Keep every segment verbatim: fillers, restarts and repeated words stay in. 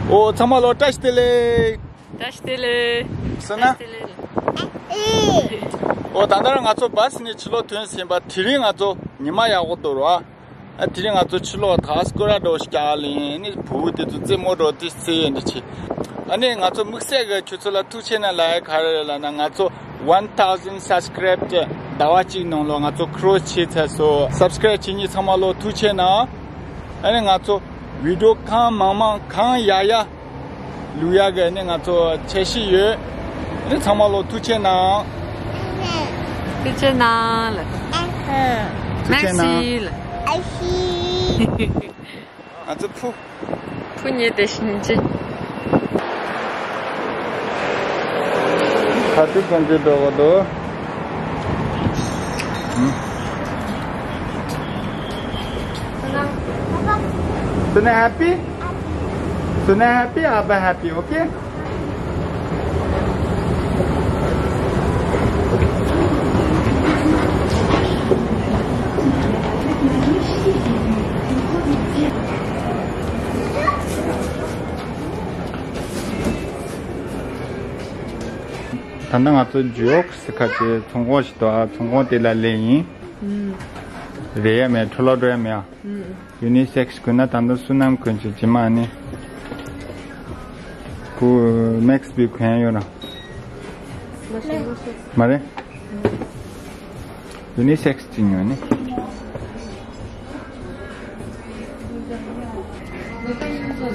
ཨོ་ཚང་མ་ལོ་བཀྲ་ཤིས་བདེ་ལེགས། བཀྲ་ཤིས་བདེ་ལེགས། སོ་ན། བཀྲ་ཤིས་བདེ་ལེགས། ཨོ་ད་ལྟ་རང་ང་ཚོ་བཱ་སི་ནས་ཕྱི་ལོགས་ཐོན་ཟིན་པ། དེ་རིང་ང་ཚོ་ཉི་མ་ཡག་པོ་འདུག་ར། ཨ་དེ་རིང་ང་ཚོ་ཕྱི་ལོགས་ད་སྐོར་ར་འགྲོ་ཞིག་ཀྱང་ལིན་ནི་བུ་དེ་ཚོ་རྩེད་མོ་འགྲོ་དེ་རྩེ་ཡན་དེ་ཆེ། ཨ་ནི་ང་ཚོ་དམིགས་བསལ་གྱི་ཁྱོད་ཚོ་ལ་ཐུགས་ཆེ་ན་ལ་ཡ་ག་རེ་རེད་ལབ་ན། ང་ཚོ་one thousand subscribe ཟླ་བ་གཅིག་ནང་ལོ་ང་ཚོ་ཁྲོ་ཆེ་ཚར་སོ། སབ་སི་ཀ་རེབ་བྱེད་མཁན་ཚང་མ་ལོ་ཐུགས་ཆེ་ན། ཨ་ནི་ང་ཚོ་བི་ཌི་ཡོ་གང་མང་མང་གང་ཡག་ཡག་ལུས་ཡག་གི་ནི་ང་ཚོ་འཆར་གཞི་ཡོད། ཨ་ནི་ཚང་མ་ལོ་ཐུགས་ཆེ་གནང་། ཐུགས་ཆེ་གནང་ལ། ཐུགས་ཆེ་གནང་། མེར་སི་ལ། ང་ཚོ་ཕུ། ཕུ་ཉེ་དེ་བཞིན་ཅི། ཁ་ཐུག་ཀུན་གྱི་འགྲོ་གི་འདུག Suna happy? Suna happy, Abba happy, okay? ད་ནང་ང་ཚོ་ཇུ་ཨོག་སི་ཁ་ཆེ་ཚོང་ཁང་ཞིག་འདུག་ཨ་ཚོང་ཁང་དེ་ལ་སླེབས་ཡིན། རེད་ཡ་མེད། འཕྲོ་བརླག་འགྲོ་ཡ་མེད་ཨ། ཡུ་ནི་སེག་སི་གོན་ན་ད་ལྟ་བསོད་ནམས་གོན་ཆེ་ཇི་མ་ནི། ཁུ་མེག་སི་བི་གོན་ཡ་ཡོད་ན། མ་རེད། ཡུ་ནི་སེག་སི་ཅིག་ཉོས་ནི།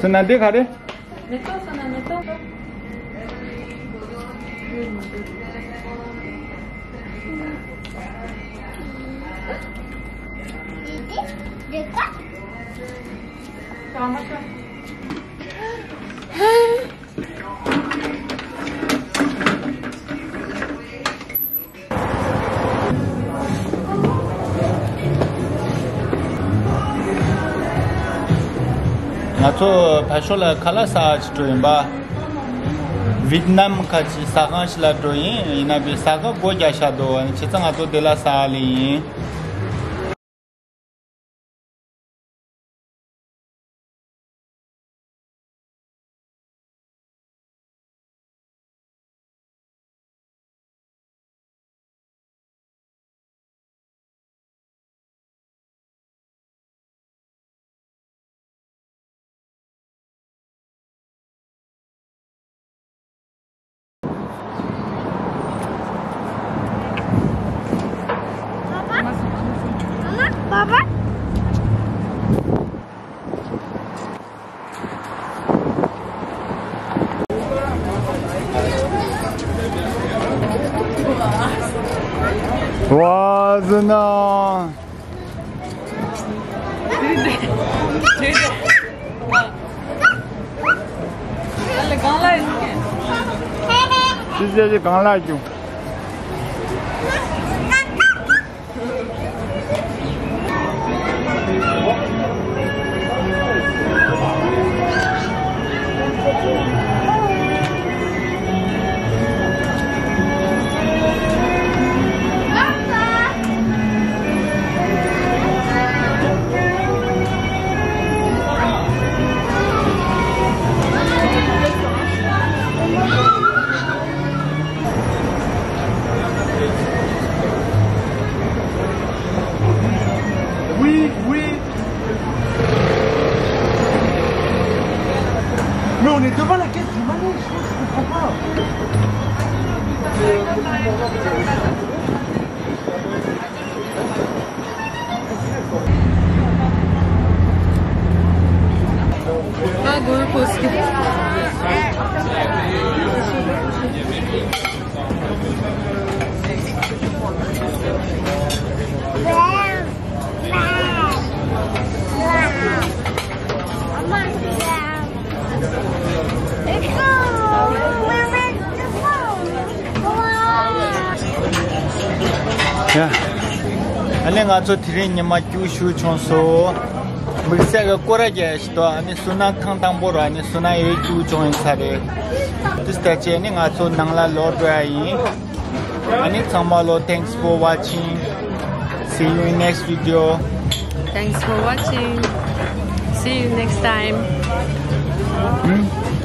སོ་ན་འདི་ག་རེད། མེ་ཏོག་སོ་ན་མེ་ཏོག་ང་ཚོ་ཕར་ཕྱོགས་ལ་ཁ་ལག་ཟ་ཅིག་འགྲོ་ཡིན་པ། ཝི་ཏི་ནམ་ཁ་ཅིག་ཟ་ཁང་ཞིག་ལ་འགྲོ་ཡིན། ཡིན་ན་བི་ཟ་ཁང་སྒོ་རྒྱག་བཞག་འདུག་བྱས་ཙང་ང་ཚོ་དེ་ལ་ཟ་ལེ་ཡིན། ཝ་ཟི་ན། ཅི་བྱས་ཀྱི་གང་ལ་རྒྱུ། Oui, oui. Mais on est devant la caisse du manège, je comprends pas. ཡ། ཨ་ནི་ང་ཚོ་དེ་རིང་ཉི་མ་བཅུ་ཞུ་བྱུང་སོང་། དམིགས་བསལ་གྱི་སྐོར་ར་རྒྱག་ཞིག་ཏོ། ཨ་ནི་སུ་ན་ཐེངས་དང་པོ་ར་ཨ་ནི་སུ་ན་ཡོད་བཅུ་བྱུང་ཡིན་ས་རེད། དེ་ལྟ་བྱས་ནི་ང་ཚོ་ནང་ལ་ལོག་འགྲོ་ཡ་ཡིན། ཨ་ནི་ཚང་མ་ལོ། Thanks for watching. See you in next video. Thanks for watching. See you next time. ཨུམ།